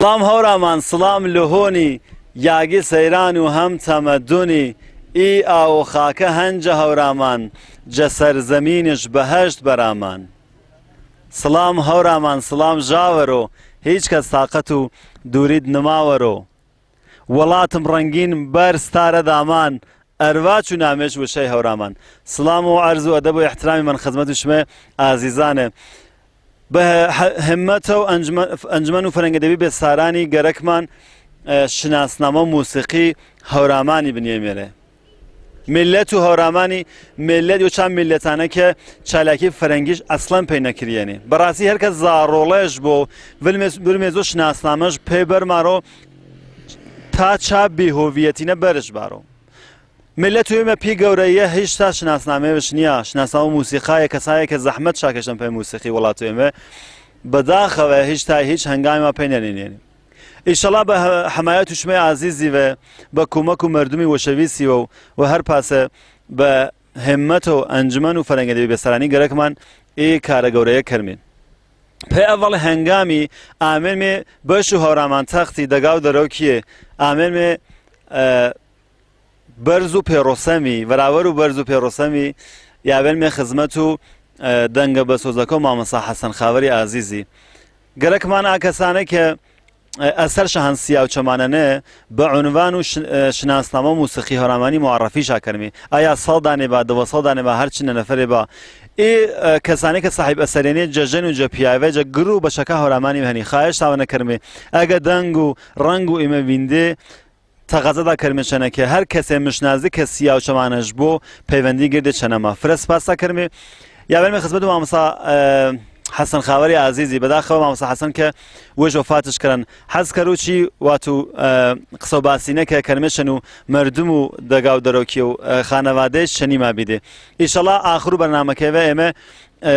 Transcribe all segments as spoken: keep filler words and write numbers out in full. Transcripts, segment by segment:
سڵام هەورامان، سڵام لە هۆنی یاگی سەیران و هەم تەمەدونی، ئی ئاو و خاکە هەنجە هەورامان، جە سەرزەمینش بەهەشت بەرامان. سڵام هەورامان، سڵام ژاوەرۆ، هیچ کەس تاقەت و دوورید نماوەرۆ. وڵاتم ڕەنگین بەر ستارە دامان، ئەرواچ و نامێش وشەی هەورامان. سڵام و عەرز و ئەدەب و ئیحترامی من خزمەت و شمەی ئازیزانێ. بە هە-، هەمەتەو ئەنجمە-، ئەنجمەن و فەرەنگە دەبی بێ سارانی گەرەکمان، ئە، شناسنامە و موسیقی هەورامانی بنیەمێرێ. میللەت و هەورامانی میللەت یۆ چان میللەتانە کە چالاکی فەرەنگیش ئەسڵەن پەی نەکریەنی. بەڕاستی هەر کە زاڕۆڵەش بۆ ڤلمێز-، ڤلمێزۆ شناسنامەش پەی بەرمارۆ تا چا بیهۆڤیەتینە بەرش بارۆ. میللەت و ئێمە پی گەورەیە هیشتا شناسنامەیەش نیە. شناسنامە موسیقایە کەسایە کە زەحمەت شاکەشن پەی موسیقی وڵات و ئێمە. بەداخەوە هیشتا هیچ هەنگامی ما پەی نەنینێنی. ئیشەڵا بە هە-، حەمایەت و شمەی ئازیزی ڤە، بە کومەک و مەردومی وەشەویسی ڤە و، و هەر پاسە بە هەمەتەو ئەنجمەن و فەرەنگە دەبی بێ سارانی گەرەکمان ئی کارە گەورەیە کەرمین. پەی ئەڤەڵ هەنگامی ئامێنمێ بەش و هەورامان تەختی دەگا و دەرەوکیێ ئامێنمێ، ئە، بەرز و پێڕۆسەمی، ڤەراڤەر و بەرز و پێڕۆسەمی یاڤێنمێ خزمەت و، ئە، دەنگە بەسۆزەکە و مامۆستا حەسەن خاوەری ئازیزی. گەرەکمان ئا کەسانە کە، ئە، ئەسەر شەهەنسیا و چەمانەنێ بە عونڤان و ش-، ئە، شناسنامە و موسیقی هەورامانی موعەڕەفیشا کەرمی. ئایا سەڵ دانێ با، دڤە سەڵ دانێ با، هەر چنە نەفەرێ با. ئی، ئە، کەسانەی کە ساحیب ئەسەرێنێ جە ژن و جە پیاڤە، جە گڕ و بەشەکە هەورامانی بهەنی. خاهش تاوەنە کەرمێ. ئەگە دەنگ و ڕەنگ و ئیمە ڤیندێ، تەغەزەدا کەرمێ چەنەکێ هەر کەسێ مشنازی کە سیا و چەمانەش بۆ پەیڤەندی گردێ چەنەما. فرە سپاسا کەرمێ. یاڤێنمێ خزمەت و مامۆستا، ئە، حەسەن خاوەری ئازیزی. بەداخەوە مامۆستا حەسەن کە وێش وەفاتش کەرەن. حەز کەرو چی واتو، ئە، قسە و باسینە کە کەرمێ چەن و مەردوم و دەگا و دەرەوکێ و، ئە، خانەوادەیش چەنی ما بیدێ. ئیشەڵا ئاخر و بەرنامەکەیڤە ئێمە، ئە،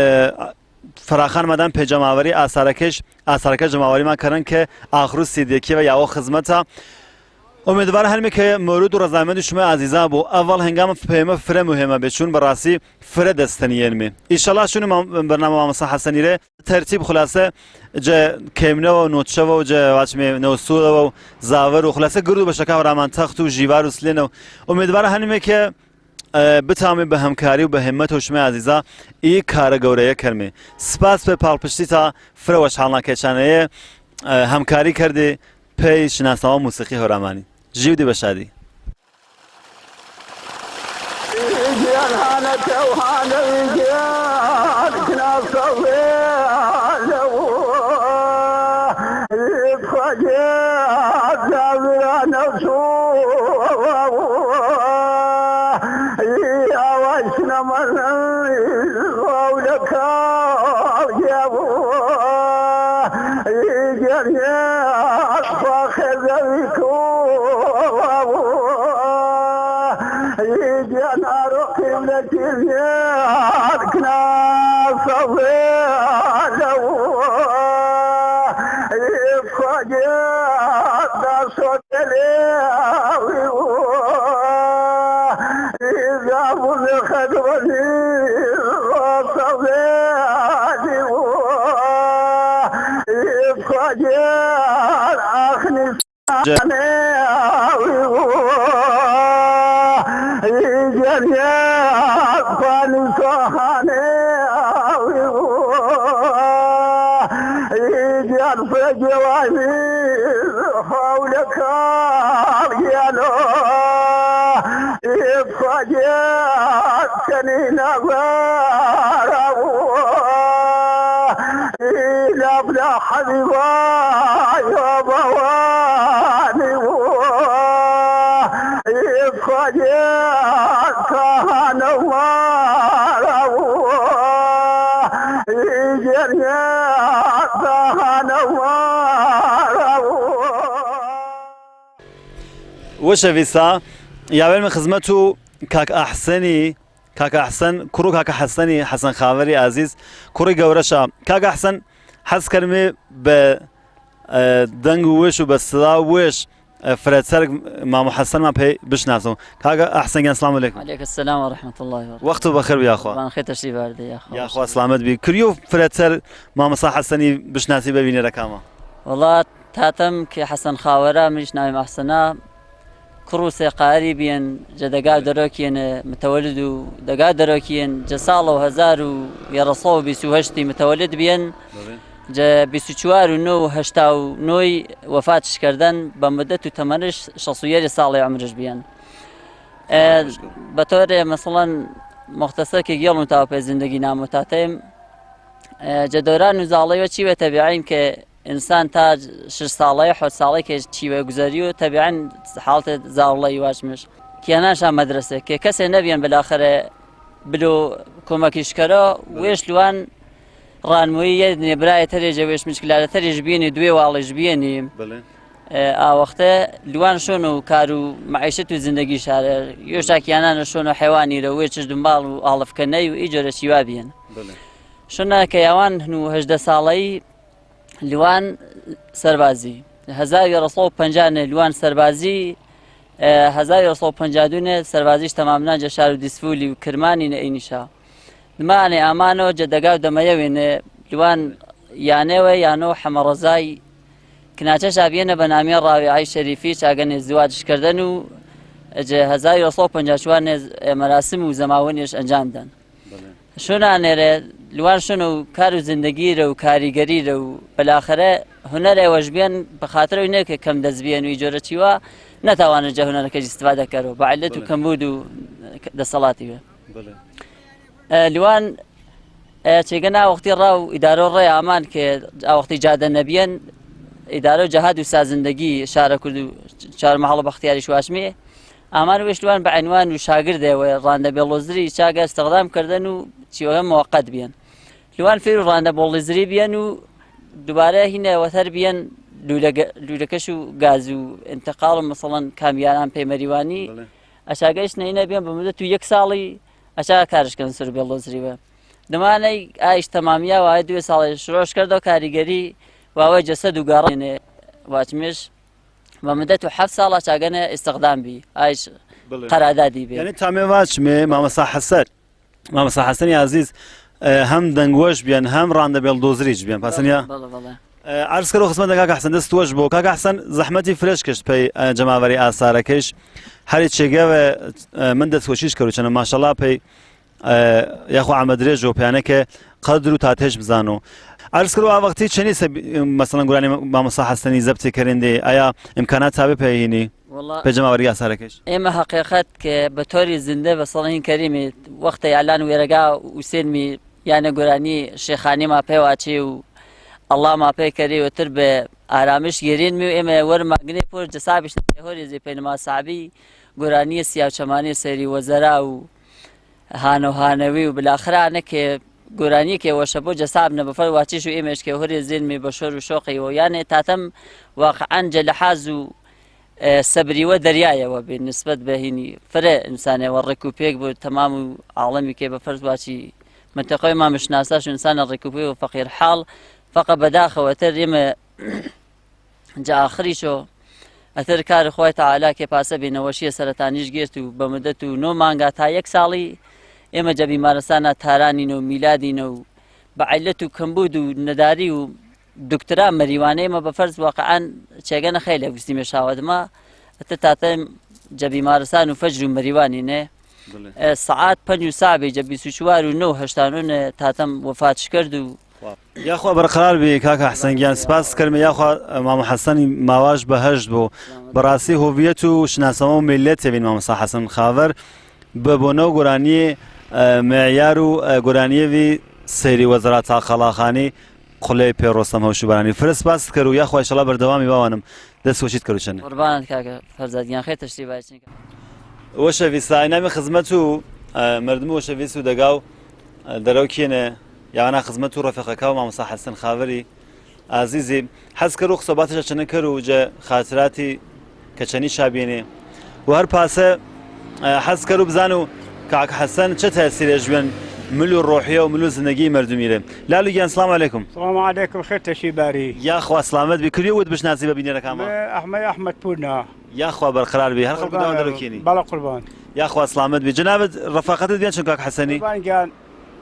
فراخان مەدان پەی جەماوەری ئاسارەکەش، ئاسارەکە جەماوەریما کەرن کە ئاخر و سیدیەکێ ڤە یاوە خزمەتا. ئومێدوارە هەنمێ کە مەولود و ڕەزامەند و شمەی ئازیزا بوو. ئەڤەڵ هەنگامە پەیەمە فرە موهێمە بێ، چوون بەڕاستی فرە دەستەنیێنمێ. ئیشەڵا شوون مام-، بەرنامە مامۆستا حەسەنیرێ تەرتیب خولاسە جە کێمنەوە و نۆتچەوە و جە واچمێ نەوسووەوە و زاڤەر و خولاسە گرد و بەشەکە هەورامان تەخت و ژیوار و سلێنە و ئومێدوارە هەنمێ کە ئە، بتاومێ بە هەمکاری و بە هەمەت و شمەی ئازیزا ئی کارە گەورەیە کەرمێ. سپاس پەی پاڵپشتیتا فرە وەشحاڵناکێچانەیە، ئە، هەمکاری کەردێ پەی شناسنامە موسیقی هەورامانی. ژیودی بە شادی. وەشەویستا، یاوێنمێ خزمەت و کاک ئەحسەنی، کاک ئەحسەن، کوڕ و کاک حەسەنی، حەسەن خاوەری ئازیز، کوڕی گەورەشە. کاک ئەحسەن، حەز کەرمێ بە، ئە، دەنگ و وێش و بە سڵاو وێش، ئە، فرەتەر مامۆ حەسەنما پەی بشناسم. کاک ئەحسەن گیان، سڵام علیکم. علیکم سلام و رەحمەت اللە و بەرەکاتوه. وەخت و بەخێر بی یاخوا. قوربان، خێر تەشریف بەردێ یاخوا. یاخوا سڵامەت بی. کریۆ فرەتەر مامۆستا حەسەنی بشناسی بە وینەرەکاما؟ وەڵا تاتم کە حەسەن خاوەرە، منیش ناویم ئەحسەنە. کوڕ و سێ قاری بیەن، جە دەگا و دەرۆکیەنێ متەوەلد و دەگا و دەرۆکیەن جە ساڵەو هەزار و یەڕەسەو بیست و هەشتی متەوەلد بیەن. بەڵێ. جە بیست و چوار و نۆ و هەشتا و نۆی وەفاتش کردن، بە مدەت و تەمەنش شەست و یەری ساڵی عومرش بیەن. ئێ، بە تۆرێ مەسەڵەن موختەسەر کە گێڵم تاوە پێ زندگی نامۆ تاتەیم. ئێ، جە دەوران و زاڵەی وە چی وێ تەبیعین کە ئینسان تا شش ساڵەی، حەوت ساڵەی کە چی وێ گوزەری و تەبیعین حاڵەتێ زاڵەی واچمش. کیاناشا مەدرەسە کە کەسێ نەبیەن بەلاخەرە بلو کۆمەکیش کەرە، بەڵێ. وێش لوان ڕانمویی یەدنێ برایە تەرێ جە وێش مشکلاتە تەرێش بیەنی دوێ واڵیش بیەنی. بەڵێ. ئێ، ئا وەختە لوان شۆن و کار و مەعیشەت و زندگی شارە. یۆشا کیانانە شۆن و حەیوانی رە وێ چش دنباڵ و ئاڵفکەنەی و ئی جۆرە شیوا بیەن. بەڵێ. شۆنە کە یاوان هەنوو هەژدە ساڵەی لوان سەربازی. هەزار و یەڕەسەد و پەنجا نێ لوان سەربازی، ئێ، هەزار و یەڕەسەد و پەنجا و دوو نێ سەربازیش تەمامنا جە شار و دیسفولی و کرمانی نێ ئینیشا. دمانێ ئامانۆ جە دەگا و دەمەیەوێنێ لوان یانێوێ یانۆ حەمە ڕەزای کناچەشا بیەنە بە نامیە ڕاوێعای شەریفی چاگەنێ زواجش کردن و جە هەزار و یەڕەسەد و پەنجا و چوار نێ مەراسم و زەماوەنێش ئەنجام دەن. بەڵێ. شونا نێرێ لوان شونە و کار و زندگی رە و کاریگەری رە و بەلاخەرە هونەرێ وەش بیەن بە خاترە و نێ کە کەم دەس بیەن و ئی جۆرە چیوا نەتاوانە جە هونەرەکەش ئیستفادە کەرەو بە عیلەت و بەڵێ. کەمبوود و دەسەڵاتی وێ. بەڵێ. ئێ، لوان، ئێ، چێگەن ئا وەختی ڕا و ئیدارە و ڕێ ئامان کە ئا وەختی جادە نەبیەن، ئیدارە و جەهاد و سازندەگی شارە کورد و چار مەحەڵە بەختیاریش واشمی، ئامان وێش لوان بە عینوان و شاگردێ وێ ڕاندە بێڵۆزری چاگە استخدام کردن و چیوەگە موقت بیەن. لوان فێر و ڕاندە بۆڵیزری بیەن و دوبارە هینە وەتەر بیەن لولەگە-، لولەکەش و گاز و انتقال و مەسەڵەن کامیاران پەی مەریوانی. بەڵێ. ئەچاگەیش نەینە بیەن بە مدەت و یەک ساڵی ئەچا کارش کەن سەر بێڵۆزری وە. دمانەی ئایش تەمامیا و ئای دوێ ساڵی شرۆش کردەوە کاریگەری و ئەوەی جەسەد و گەڕێنێ واچمێش بە مدەت و حەفت ساڵە چاگەنە ئیستخدام بی. ئایش بەڵێ. قەرادادی بێ. یعنی تامێ واچمێ مامەسا حەسەر. مامەسا حەسەنی عەزیز، ئێ، هەم دەنگوەش بیەن، هەم ڕاندە بێڵدۆزریش بیەن. پاسەنیا؟ بەڵێ، بەڵێ. ئێ، عەرز کەرەوە خزمەت دەکا کە حەسەن دەست وەش بۆ. کاکە حەسەن زەحمەتی فرەش کەشت پەی، ئێ، جەماوەری ئاسارەکەیش. هەری چێگەوە، ئێ، من دەست وەشیش کەروچەنە. ماشەڵا پەی، ئێ، یاخوا ئەمە درێژ و پەیانە کە قەدر و تاتێش بزانۆ. عەرز کەرەوە ئا وەختی چەنی سەب-، مەسەڵەن گورانی مامۆستا حەسەنی زەبتی کەرێن دێ، ئایا ئیمکانات تابێ پەی هینی؟ وەڵا پەی جەماوەری ئاسارەکەیش. ئێمە حەقیقەت کە بە تۆری زندە بە سەڵ هین کەریمی وەختە ئیلان وێرەگا وسێنمی یانە گورانی شێخانی ما پێ واچێ و ئەڵا ما پێ کەرێ و تر بە ئارامش گێرێنمی و ئێمە وەرما گنێ پۆر جەسابیش نەکێ هۆرێ زێ پەینەما سابی گورانی سیا و چەمانی سەیری وەزەرا و هانە و هانەوی و بلاخرا نەکێ گورانی کێ وەشە بۆ جەساب نە بەفەر واچیش و ئێمەش کێ هۆرێ زێنمی بە شۆر و شۆقی و یانێ تاتەم واقعەن جە لەحاز و ئێ، سەبری وە دەریایەوە بێ نسبەت بە هینی فرە ئینسانێ وە ڕێک و پێک بوو تەمام و عاڵەمی کێ بە فەرز واچی منتەقەوەی ما مشناساش ئینسانە ڕێک و پێک و فەقیر حاڵ فەقە بەداخەوە تر ئێمە جە ئاخریشۆ ئەتر کار خوای تەعالا کێ پاسە بێ نەوەشیە سەرەتانیش گێرت و بە مدەت و نۆ مانگا تا یەک ساڵی ئێمە جە بیمارستانە تارانینە و میلادینە و بە عیلەت و کەمبوود و نەداری و دکترا مەریوانەی مە بە فەرز واقعەن چێگەنە خەیلێ وستی مێشاوەدمە ئەتە تاتەم جە بیمارستان و فەجر و مەریوانی نێ. بەڵێ. ئێ، سەعات پەنج و سابی جە بیست و چوار و نۆ هەشتانونە تاتەم وەفاتش کرد و یاخوا بەرقەرار بی کاکە حەسەن گیان، سپاس کەرمێ یاخوا مامۆ حەسەنی ماواش بەهەشت بوو. بەڕاستی هویەت و شناسەمە و میلەتێ بین مامۆستا حەسەن خاوەر. بە بۆنە و گۆرانیێ، ئە، معیار و، ئە، گۆرانیێ وی سەیری وەزەرا تا خەڵاخانی قولەی پێ ڕۆستەم هەوشوبارانی. فرە سپاست کەر و یاخوا ئیشەڵا بەردەوامی باوانم دەست وەشیت کەر و چەنێ. قوربانت کاکە فەرزاد گیان، خێر تەشریف بایە چنکە. وەشەڤیستا ئینامی خزمەت و، ئە، مەردم وەشەڤیس و دەگا و، ئە، دەرەو کێنێ یانا خزمەت و ڕەفیقەکا و مامۆستا حەسەن خاوەری. ئازیزی، حەز کەر و قسەباتەشە چەنە کەر و جە خاتراتی کە چەنی شابینی. و هەر پاسە، ئە، حەز کەر و بزان و کاک حەسەن چە تەسیرێ ژوێن مل و ڕۆحیە و مل و زندگی مەردومی رێ. لالو گیان، سڵام علیکم. سڵام علیکم، خێر تەشی باری. یاخوا سڵامەت بی. کریو ود بشناسی بە بینەرەکاما؟ مە ئەحمەد ئەحمەد پورنا. یاخوا بەرقەرار بی. هەر خەڵکو داوا دەرەو کێنی. بەڵێ قوربان. یاخوا سڵامەت بی. جەنابت ڕەفاقەتت بیان چون کاک حەسەنی؟ قوربان گیان.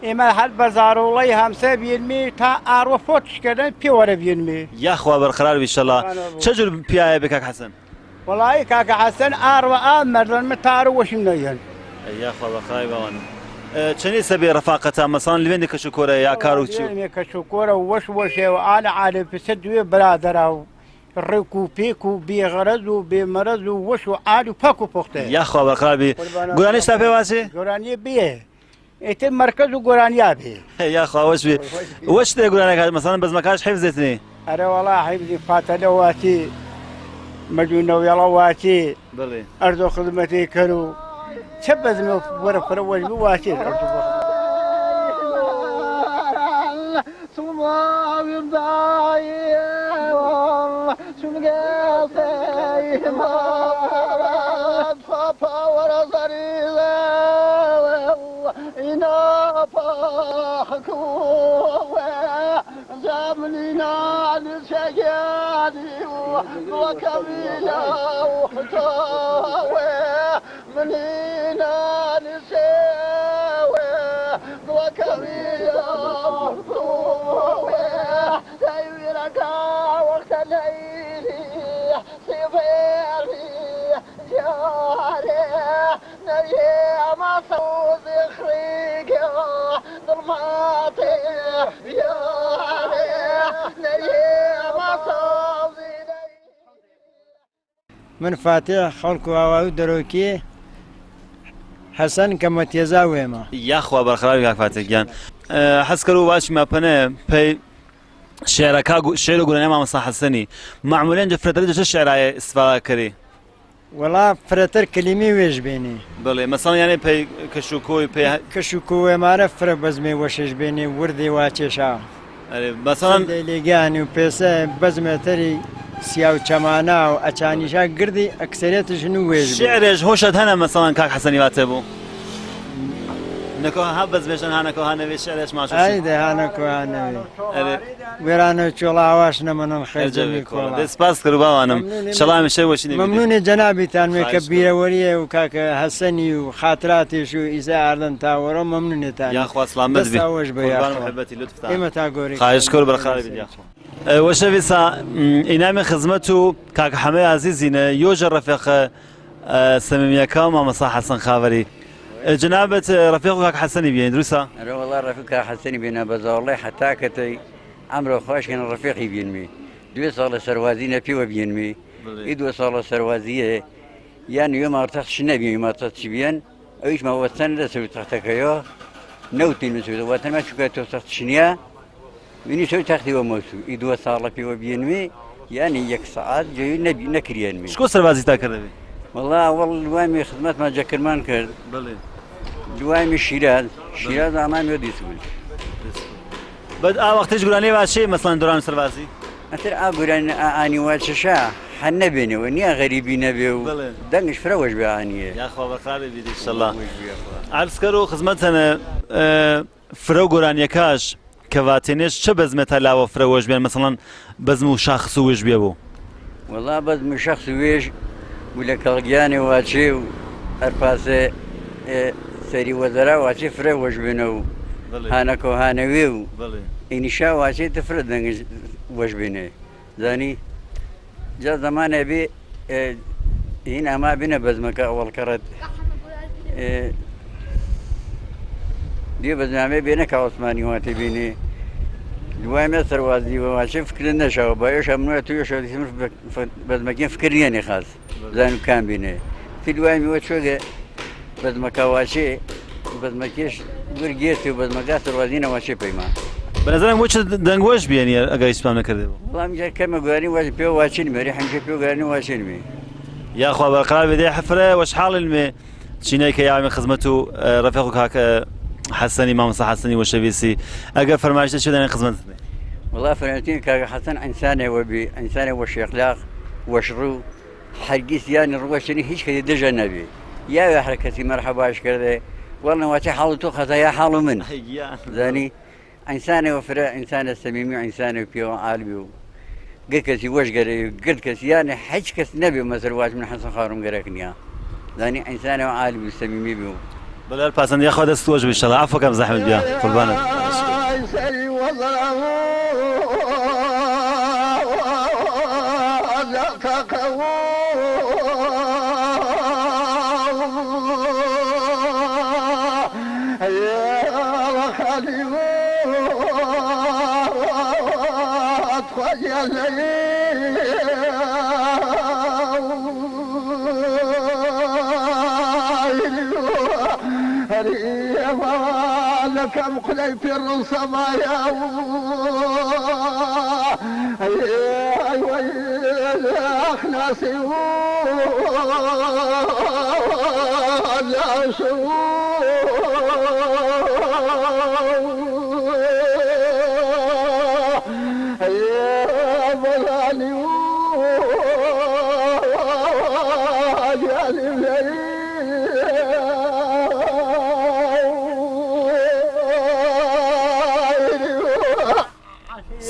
ʻĪ، مال هالبازار والله همسة بينمي تا أروى فوتش كدن بيورة بينمي. ياخوا، برقرار بي إن شاء الله. سبحان الله. چه جور بيايا بي كاك حسن؟ والله كاك حسن أروى آ مردن متارو وشنين. ياخوا، برقرار بي باوانم. اه، چنيسة بي رفاقتا، مثلا، لوين دي كشوكورة يا كارو چو؟ لوين دي كشوكورة وش وش وآل عالم في سدوي برادراو. ريكو بيكو بي غرزو بي مرزو وشو عالو فاكو فوقته. ياخوا، برقرار بي. قربان قرآني الله. شتافي واسي؟ قرآني بيه. إتي مركز وقرآني أبي. ياخوا، وش بي؟ وش بي؟ وش تي قرآني كاش؟ مثلا، بزمكاش حفظتني. أري والله حفظي فاتلة واتي. مجنون ويلا واتي. بلي. أرضو خدمتي كرو. چه بزمي ورا فرا وش بي واتي. أرضو بخ- من فاتح خەڵک و ئاوا و دەرۆکی حەسەن کە مەتیەزا وێمە. یاخوا بەرقەرار بی کاک فاتح گیان. ئە، حەز کەرو واچمە پەنە پەی شێعرەکا گو-، شێعر و گورانیا مامۆستا حەسەنی. مەعموولەن جە فرەتەر جە چ شێعرایە ئیستیفادا کەری؟ وەڵا فرەتەر کەلیمەی وێژ بێنێ. بەڵێ، مەسەڵەن یانێ پەی کەشوکۆی پەی هە- کەشوکۆ وێمارە فرە بەزمێ وەشێش بێنێ وردێ واچێشا. ئەرێ، مەسەڵەن سندەی لێگیانی و پێسە بەزمێ تەری سیا و چەمانا و ئەچانیشا گردی ئەکسەرێتش نو وێژ بێ. شێعرێش هۆشەت هەنە مەسەڵەن کاک حەسەنی واتێ بوو؟ نەکۆ ها بەزمێشن ها نەکۆ ها نەوێ شێعرێش ماشۆ ئای شێ. دە ها نەکۆ ها نەوێ. ئەرێ. وێرانە و چۆڵە ئاواش نەمەنن خەرجەمی کۆڵا. دە سپاس کەرو باوانم. مەمنونی. شەڵا هەمیشە وەشی نێ. مەمنونی جەنابیتان وێ کە بیرەوەریە و کاکە حەسەنی و خاتراتیش و ئیسە ئاردەن تاوەڕۆ مەمنونێتان. یاخوا سڵامەت بی. دەستا وەش بە یاخوا. قوربان محبەتی لطفتان. ئێمە تا گۆرەی. خواهش کەرو بەرقەرار بی یاخوا. ئە، وەشە ویسا، م، ئینامی خزمەت و کاکە حەمەی عەزیزینە یۆ جە ڕەفێقە، ئە، سەمیمیەکە و مامەسا حەسەن خاوەری. ئە، جەنابەت، ئە، ڕەفێق و کاک حەسەنی بیەن، دروسە؟ ئەرێ وەڵا ڕەفیق کاک حەسەنی بینە بەزاوڵی حەتا کەتەی ئەمڕۆ خۆشکەن ڕەفیقی بینمی. دوێ ساڵە سەروازی نەپیوە بینمی. بەڵێ. ئی دوێ ساڵە سەروازیە یان یۆ ماڕتەخت شنە بیەن، یۆ ماڕتەخت چی بیەن؟ ئەویش ما وەتەن لە سەروی تەختەکەیۆ، نەوتین من سەروی وەتەن ما چووکە تۆ تەخت شنیا، منی سەروی تەختی وە مەوسو. ئی دووە ساڵە پێوە بیەنمێ، یانی یەک سەعات جەوی نەبی-، نەکریەنمێ. شکۆ سەربازی تا کردەێ؟ وەڵا، ئەوەڵ دوایمی خزمەتما جەکرمان کرد. بەڵێ. دوایمی شیراز، بەڵێ. شیراز ئامامی وە دیسبوون. بەد ئا وەختیش گورانی واچێ، مەسەڵەن، دوران سەربازی؟ ئەتر ئا گورانی ئا ئانی واچەشا، هەر نەبێنێ و نیا غەریبی نەبێ و بەڵێ. دەنگش فرە وەش بێ ئانیێ. یاخوا بەرقەرار بی ئینشەڵڵا. وەش بێ یاخوا. عەرز کەرو خزمەتەنە، ئە، فرە و گورانیەکاش کە ڤاتێنێش چە بەزمێ تا لاوە فرە وەش بێن، مەسەڵەن، بەزم و شاخس و وێژ بێ بوو؟ وەڵا بەزم و شاخس و وێژ و لە کەڵگیانێ واچێ و هەرپاسێ، ئێ، سەری وەزەرا واچێ فرە وەش بێنە و بەڵێ. هانەکۆ هانەوێ و بەڵێ. ئینیشا واچێ تە فرە دەنگش وەش بێنێ. زانی؟ جا زەمانێ بێ، ئێ، هین ئەما بینە بەزمەکە ئەوەڵ کەڕەت. ئێ، دیێ بەزمامێ بێنە کە عوسمانی واتێ بینێ. دوای مێ سەروازی وە واچێ فکرە نەشاوە. با یۆشا منوە تو یۆشا دیسم ف-، ف-، بەزمەکێن فکر نیەنێ خاس. زانم کام بینێ. تی دوای میوە چۆگە بەزمەکە واچێ، بەزمەکێش گورگێتی و بەزمەکە سەروازینە واچێ پەیما. بە نەزەرم وەچە دەنگ وەش بیەنی ئەگەر هیچ پام نەکردێ بوو. وەڵام جا کەمە گوانی واچ-، پێوە واچین مێ، ری هەمیشە پێوە گوانی واچین مێ. یاخوا بەرقەرار بێ دێ حەفرە وەش حاڵین مێ. چینەی کە یاوین خزمەت و، ئە، ڕەفیق و کاکە حەسەنی، مامۆستا حەسەنی وەشەویسی. ئەگەر فەرمایشتە چێ دەنێ خزمەت بێ؟ وەڵا فەرمایشتین کاکە حەسەن ئینسانێ وەبی، ئینسانێ وەش ئەخلاق، وەش ڕوو، هەرگیز یانی ڕووەشتنی هیچ کەسی دژە نەبێ. یاوێ هەر کەسی مەرحەباش کردێ، وەڵا نەواتی حاڵ تۆ خەتا یا حاڵ من. ئەی گیان. زانی؟ ئینسانێ وە فرە، ئینسانێ سەمیمی و ئینسانێ وە پیەوە عالمی و گەر کەسی وەش گەرێ، گەر کەسی یانی هیچ کەس نەبێ مەسەر واچ من حەسەن خاوەرم گەرەک نیە. زانی؟ ئینسانێ وە عالمی و سەمیمی بێ و بەڵێ، هەر پاسەن، یاخوا دەست وەش بی، ئینشەڵڵا. عەفوەکەم، زەحمەت بیا. قوربانت.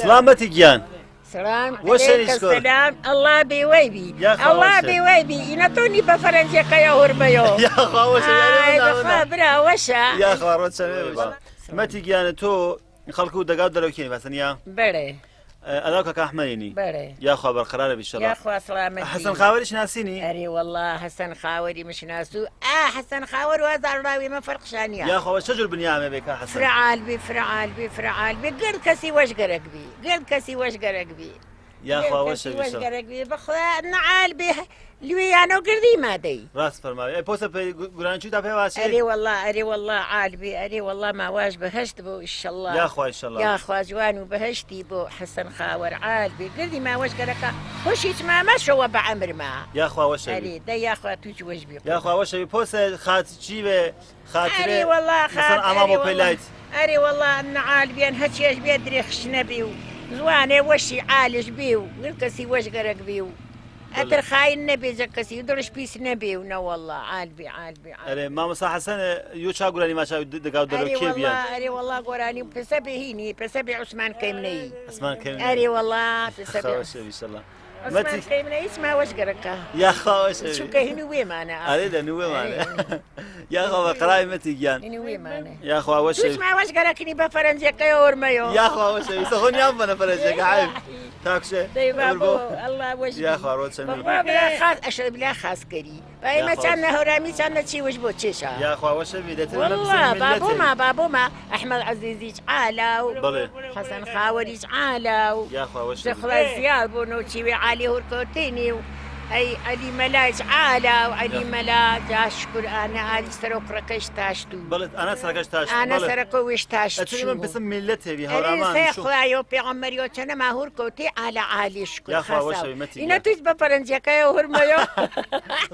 سڵامەتی گیان. سلام وەشێنی علیک شکر. سلام. ئەڵڵا بێ وەی بی. یاخوا ئەڵڵا وەشێ. بێ وەی بی. ئینە تۆ نی بە فەرەنجێکەیە هورمەیۆ. یاخوا وەشێ. ئای، یارێ دەخوا ناوەنە. برا وەشە. یاخوا ڕۆچەنێ بی. مەتی گیانە تۆ خەڵک و دەگا و دەرەوکێنی بەسەنیا؟ بەڵێ. ئە، ئەدا و کاکا ئەحمەدینی؟ بەڵێ. یاخوا بەرقەرارە بی ئینشەڵڵا. یاخوا سڵامەتی. حەسەن خاوەری شناسینی؟ ئەرێ وەڵڵا، حەسەن خاوەری مشناسو. ئا، حەسەن خاوەر وا زاڕاوی مە فەرقشانیە. یاخوا، وە چە جور بنیامێ بێ کا حەسەن؟ فرە عال بی، فرە عال بی، فرە عال بی. گەل کەسی وەش گەرەک بی. گەل کەسی وەش گەرەک بی. یاخوا گەل وەشە کەسی وەش ئینشەڵڵا. گەرەک بی. بەخوا نە عال بی. لوێیانە و گردی مادەی. ڕاست فەرماوی. ئەی پۆسە پێ گو-، گورانچووتا پێ واسێ؟ ئەرێ وەڵڵا، ئەرێ وەڵڵا، عال بی، ئەرێ وەڵڵا، ماواش بەهەشت بۆ ئینشەڵڵا. یاخوا ئینشەڵڵا. یاخوا جوان و بەهەشتی بۆ حەسەن خاوەر عال بی. گردی ماوەش گەرەکە هوشیچ مامەشەوە بە عەمر ما. یاخوا وەشە بی. ئەرێ، دە یاخوا تووچ وەش بی. یاخوا وەشە بی. پۆسە خاتچی بێ، خاترێ، ئەرێ وەڵڵا، مەسەڵەن، خات-، ئاما ئەرێ بۆ وەڵڵا. پێلایت. ئەرێ وەڵڵا، نە عال بیەن هەچیەش بێ درێخش نەبی و زوانێ وەشی عالش بی و گەل کەسی وەش گەرەک بی و ئەتر خاین نەبێ جە کەسی و دڵش پیس نەبێ و نە وەڵڵا، عال بێ، عال بێ، عال. ئەرێ، مامۆستا حەسەن، یۆ چا گورانی ماچاو د-، دەگا و ئەرێ دەرەوکێ وەڵڵا، بیان؟ ئەرێ وەڵڵا، گۆرانی پسە بێ هینی، پسە بێ عوسمان کەیمنەیی. عوسمان کەیمنەیی. ئەرێ وەڵڵا، پسە بێ. خاوەشە ئینشەڵڵا. عوسمان مەتی کەیمنەیی، ئیسما وەش گەرەکە. یاخوا وەشە بی. چونکە هینی وێمانە. ئەرێ دە، نو وێمانە. ئەرێ. یاخوا بەرقەرار بی مەتی گیان. هینی وێمانە. یاخوا وەشە بی. تووچ ماوەش گەرەکنی بە فەرەنجێکەیە ئۆرمەیۆ. یاخوا وەشە بی. سەخۆ نیام بەنە فەرەنجێکە، عەیب. تاکشێ. دەی بابۆ، ئەڵڵا وەش بی. یاخوا ڕۆچە نو. بابا، بلا خاس، ئەشە بلا خاس کەری. بە ئێمە یاخوا چەند وەشە. نەهۆرامی، چەند نەچی وش بۆ چێشا. یاخوا وەشە بی، دەتر وەڵڵا، بابۆما، بابۆما، ئەحمەد عەزیزیچ عالا و بەڵێ. حەسەن خاوەریچ عالا و یاخوا وەشە بی. جەخڵا زیاد بۆ نۆچی وێ عالی هورکۆتینی و ئەی عەلی مەلایچ عالا و عەلی یاخ. مەلا جا شکر ئانە ئالی سەرۆک ڕەکەش تاشت و. بەڵێ، ئانە سەرەکەش تاشت، ئانە بەڵێ. سەرەکە وێش تاشت ئەچونی من و. پسم میللەتێ بی، ئەرێ هەورامان سێ شو. خوایۆ پێغەمبەریۆ چەنەما هورکۆتی عالا عالی شکر ئەرێ، خاوەشە خاسا. بی مەتی ئینە گیان. تووچ بە فەرەنجیەکەیە هورمەیۆ.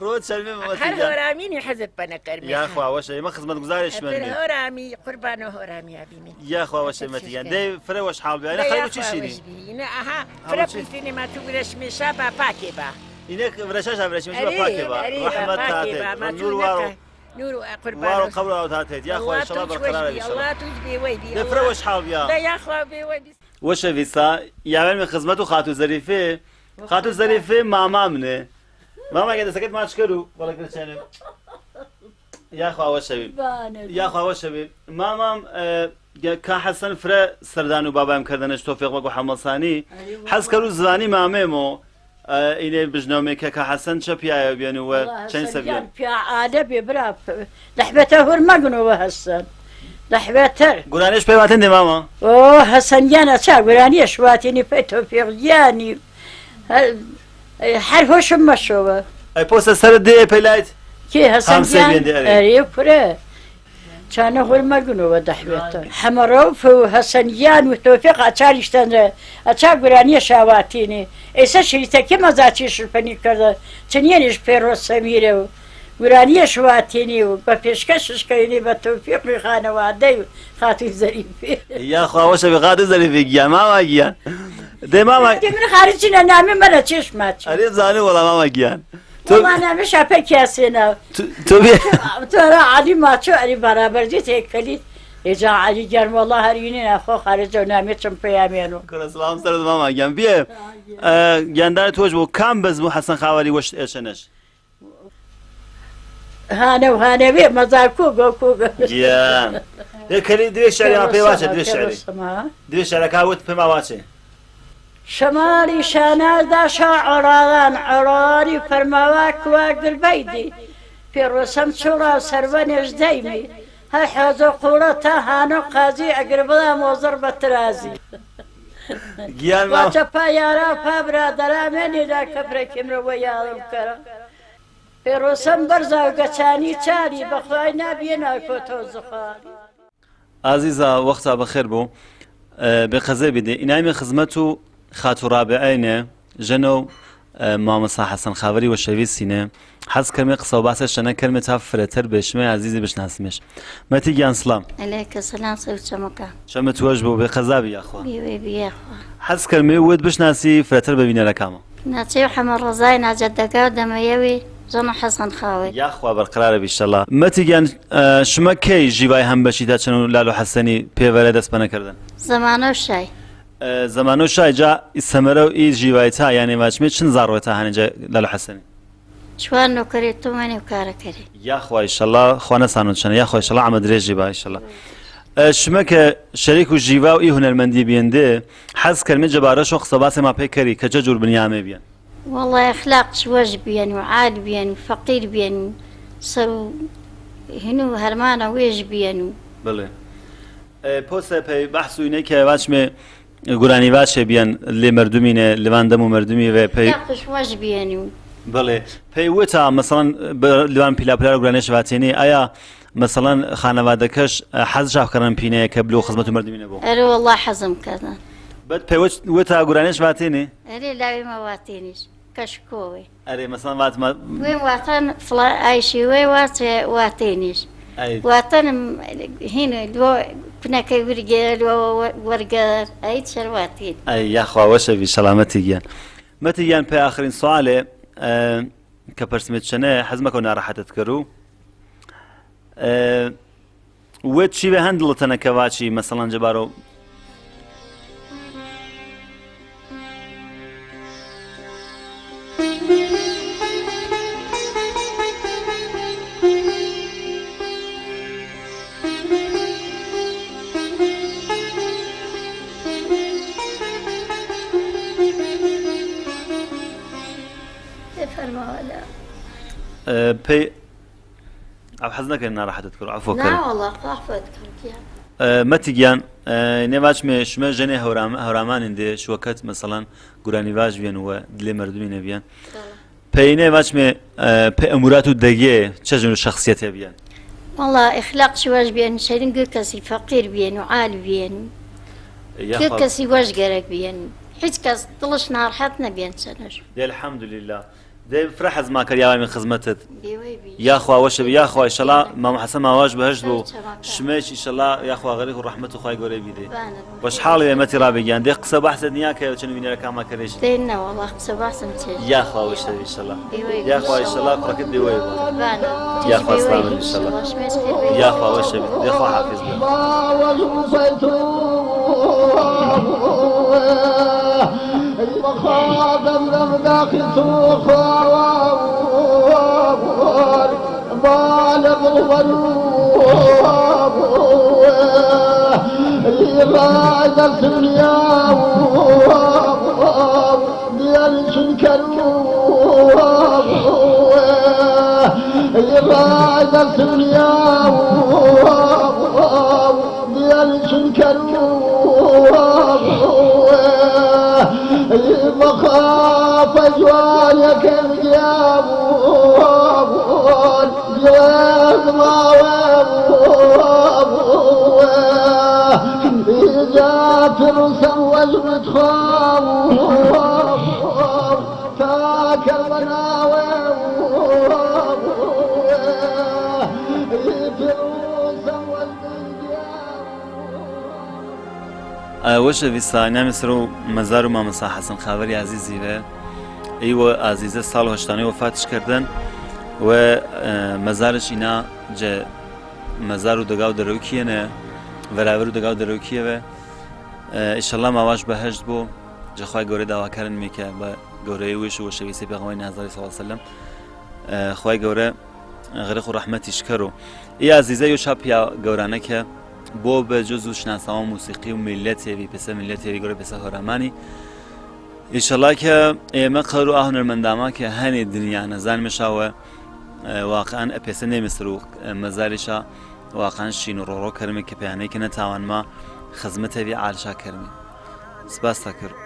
ڕۆ چەرمێ مەتی هەر گیان. هۆرامینی حەزت پەنە کەرمێ. یاخوا وەشە بی، مە خزمەتگوزارێ ئەتر شمەنی. هۆرامی، قوربانۆ هۆرامی ئابینی. یاخوا وەشە بی مەتی گیان. دەی فرە وەش حاڵ بی. ئینە دەی خەیب و یاخوا چی شینی؟ وەش بی. ئینە ئەها، ئەها فرە چی؟ پیسینی ما تو گرەش میشا با پاکێ با. ئینە فرە شاش ئا فرە چی میشا با ئەرێ، پاکێ با. ئەرێ با ڕەحمەت پاکێ تاتێ. با. ما نور چوونەکە. وارو. نور و قوربان وارو قەبر ئاوتاتێت. یاخوا ئینشەڵڵا بەرقەرار بی ئینشەڵڵا. ئەڵڵا تووچ بی وەی بی. دەی فرە وەش حاڵ بیا. دەی یاخوا بی وەی بی. وەشە بی سا، یاوێن من خزمەت و خاتو زەریفێ. خاتو زەریفێ ماما منێ. ماما گە دەسەکەت ماچ کەر و وەڵە گرچێنێ. یاخوا وەشە بی. بانە. یاخوا وەشە بی. مامام، ئە، گە-، کا حەسەن فرە سەردان و بابایم کەردەنەش تۆفیق بەگ و حەمەڵسانی. ئەرێ وەڵا. حەز کەر و زوانی مامێمۆ. ئە، ئینێ بژنەومێ کە، کە حەسەن چە پیایە بیەن و وەڵا چەند حەسەن سەبیەن. گیان پیا عادە بێ برا پ-، لەحبەتە هور مەگنۆ وە حەسەن. لەحبەتەر. گورانێش پێ واتن دێ ماما. ئۆ، حەسەن گیان ئەچا گورانیەش واتینی پێ تۆفیق گیانی. هە-، هەر هۆشم مەشۆوە. ئەی پۆسە سەرت دێ پێ لایت؟ کێ حەسەن هامسەی گیان؟ بێن دێ، ئەرێ. ئەرێ، کورە. چانە هۆر مەگنۆوە دەحوێتە. حەمە ڕەوف و حەسەن گیان و تۆفیق ئەچاریشتەنرە، ئەچا گورانیە شاواتینی. ئێسە شریتەکێ مەزاچی شرپەنی کردە، چنیەنیش پێڕۆ سەمیرە و گورانیە شواتینی و بە پێشکەشش کەینی بە تۆفیق و خانەوادەی و خاتوو زەریفی. یاخوا وەشە بێ خاتوو زەریفی گیان، ماما گیان. دێ ماما. دێ من خارجینە نامێ مەرە چێش ماچ. ئەرێ زانێ وەڵا ماما گیان. تۆ وەڵا نامێ شاپە کیاسێنە. تۆ، تۆ بێ. تۆ را عەلی ماچۆ ئەری بەرابەر جێ تێکەلیت. ئێجا عەلی گیان وەڵا هەر یونی ناخۆ خارجە و نامێ چم پەیامێنۆ. کورە سڵام سەرت ماما گیان. بیە. ئە، گیاندارە تۆش بۆ کام بەس بۆ حەسەن خاوەری وەشت ئێشەنەش؟ هانە و هانە وێ مەزا کوگە و کوگە. گیان. یە کەلی دوێ شعرێ ما پێ واچە، دوێ شعرێ. دوێ شعرەکا وت پێ ما واچێ. شەماڵی شاناز دا شا عەڵاڵان، عەڵاڵی فەرماوا کوا گلبەیدی. پێڕۆسەم چوڵا سەروەنێش دەیمی. هەر حەزۆ قوڵە تا هانۆ قازی ئەگر بڵا مۆزڕ بە ترازی. گیان ما. واچە پا یارا پا برادەرا مێنی دا کەفرە کیمرە وە یاڵم کەرە. پێڕۆسەم بەرزا و گەچانی چالی بەخوای نابیێ ناکۆ تۆ زخالی. ئازیزا، وەختا بەخێر بوو. ئێ، بێ قەزەی بیدێ. ئینای مێ خزمەت و خاتوو ڕابیعەینێ، ژەنە و، ئێ، مامۆستا حەسەن خاوەری وەشەویستینێ. حەز کەرمێ قسە و باسێ شەنە کەرمێ تا فرەتەر بێ شمەی ئازیزی بشناسمێش. مەتی گیان سڵام. عەلەیکە سەلام، سەر چەمەکە. چەمت وەش بوو، بێ قەزا بی یاخوا. بێ وەی بی یاخوا. حەز کەرمێ ود بشناسی فرەتەر بە بینەرەکاما. ناچێ و حەمە ڕەزای ناجەدەگا و دەمەیەوی ژەنە حەسەن خاوەی. یاخوا بەرقەرارە بی ئیشەڵا. مەتی گیان، ئێ، شمە کەی ژیوای هەمبەشی تا چەن و لال و حەسەنی پێوەرە دەس پەنە کردن؟ زەمانە و شای. ئێ، زەمانە و شای جا ئی سەمەرە و ئی ژیوای تا، یانی واچمێ چن زاڕوێ تا هەنێ جا لال و حەسەنی؟ چوار نۆکەرێ تومەنێ و کارەکەرێ. یاخوا ئیشەڵا، خوا نەسانۆ چەنە، یاخوا ئیشەڵا ئەمە درێژی با ئیشەڵا. ئێ، شمە کە شەریک و ژیوا و ئی هونەرمەندی بیەن دێ، حەز کەرمێ جەبارەش و قسە باسێ ما پێ کەری کە جە جوور بنیامێ بیەن. وەڵا ئەخلاقش وەش بیەن و عال بیەن و فەقیر بیەن و سەر و هین و هەرمانە وێش بیەن و. بەڵێ. ئێ، پۆسە پەی بەحس و ئینەی کە واچمێ گورانی واچێ بیەن لێ مەردومینێ، لەوان دەم و مەردومی وێ پەی. ئەخلاقش وەش بیەن و. بەڵێ. پەی وتا، مەسەڵەن، بە لەوان پیلا پیلا گورانێش واتێنی، ئایا مەسەڵەن خانەوادەکەش، ئێ، حەز شاف کەرن پینەیە کە بلو خزمەت و مەردومینە بۆ؟ ئەرێ وەڵا حەزم کەردن. بەد پەی وت-، وتا گورانێش واتێنی؟ ئەرێ لاوی ما واتێنیش. کەشکۆوێ. ئەرێ، مەسەڵەن، وات-، ما-، وێ واتن فڵان ئایشی وێ واتێ-، واتێنیش. ئەی. واتنم هینە، لۆ کونەکەی ورگێ، لۆ وە-، وەرگەر، ئەی چەر واتین. ئەی، یاخوا وەشە بی، سەلامەتی گیان. مەتی گیان، پێ ئاخرین سوالێ، ئێ، کە پرسمێت چەنە، حەز مەکەو ناڕەحەتت کەرو. ئێ، وێت چی وێ هەن دڵتەنە کە واچی، مەسەڵەن جەبارۆ؟ بفرما ولا. ئێ، پێ ئەو حەز نەکەن ناڕەحەتت کەرو، عەفو کەرو. نا وەڵا، عەفوت کەرو گیان. ئێ، مەتی گیان، ئێ، نێ واچمێ شمە ژەنێ هەورام-، هەورامان ئێندێ شوەکەت، مەسەڵەن، گورانی واش بیەن و دلێ مەردومی نەبیەن. بەڵێ. پەی نێ واچمێ، ئێ، پەی ئەمورات و دەگێ چە جور شەخسیەتێ بیەن؟ وەڵا، ئەخلاقش وەش بیەن، شەرین گوو کەسی فەقیر بیەن و عال بیەن. یاخوا. گوو کەسی وەش گەرەک بیەن. هیچ کەس دڵش ناڕەحەت نەبیەن چەنەش. دێ، الحمدللە. دێ فرە حەز ما کەر یاوای من خزمەتت. بێوەی بی. یاخوا وەشە بی، یاخوا ئیشەڵا مامۆ حەسەن ماواش بەهەشت بوو. شمەیش ئیشەڵا یاخوا غەریق و ڕەحمەت و خوای گەورەی بیدێ. بانە. وەشحاڵی وێ مەتی ڕابی گیان. دێ قسە بەحسێت نیە کە چەن وینەرەکاما کەرێش. دێ نە وەڵا قسە بەحسم چێ. یاخوا وەشە بی ئیشەڵا. بێوەی بی. یاخوا ئیشەڵا کوڕەکەت بێوەی بوو. بانە. یاخوا سڵامەت بی ئیشەڵا. یاخوا وەشە بی. دێ خوا حافیز بی. ئە، وەشە بیسا، ئینامی سەرو مەزار و مامۆستا حەسەن خاوەری ئازیزی وێ. ئیوە ئازیزە ساڵ هەشتانەی وەفاتش کەردن و، ئە، مەزارش ئینا جە مەزار و دەگا و دەرەوکیەنە، ڤەراڤەر و دەگا و دەرەوکیەوە. ئە، ئیشەڵا ماواش بەهەشت بۆ، جە خوای گەورە داواکارن میکە بە گەورەی وش و وەشەویستی پێغەمبەری نازداری صلی الله علیه وسلم. ئە، خوای گەورە غرقو رحمتیش کەرو. ئی ئازیزە یو شەپیا گەورانە کە بۆ بە جزو شناساوان موسیقی و میللەتێ بی، پێسە میللەتێ بی گەورە پێسە هۆرامانی. ئیشەڵا کە ئێمە قەرو ئا هونەرمەنداما کە هەنێ دنیا نەزانمێشا وە، ئە، واقعەن ئە پێسە نێمێ سەرو، ئە، مەزاریشا واقعەن شین و ڕۆڕۆ کەرمێ کە پەیانەی کە نەتاوانما خزمەتێ بی عالشا کەرمێ. سپاس تا کەرو.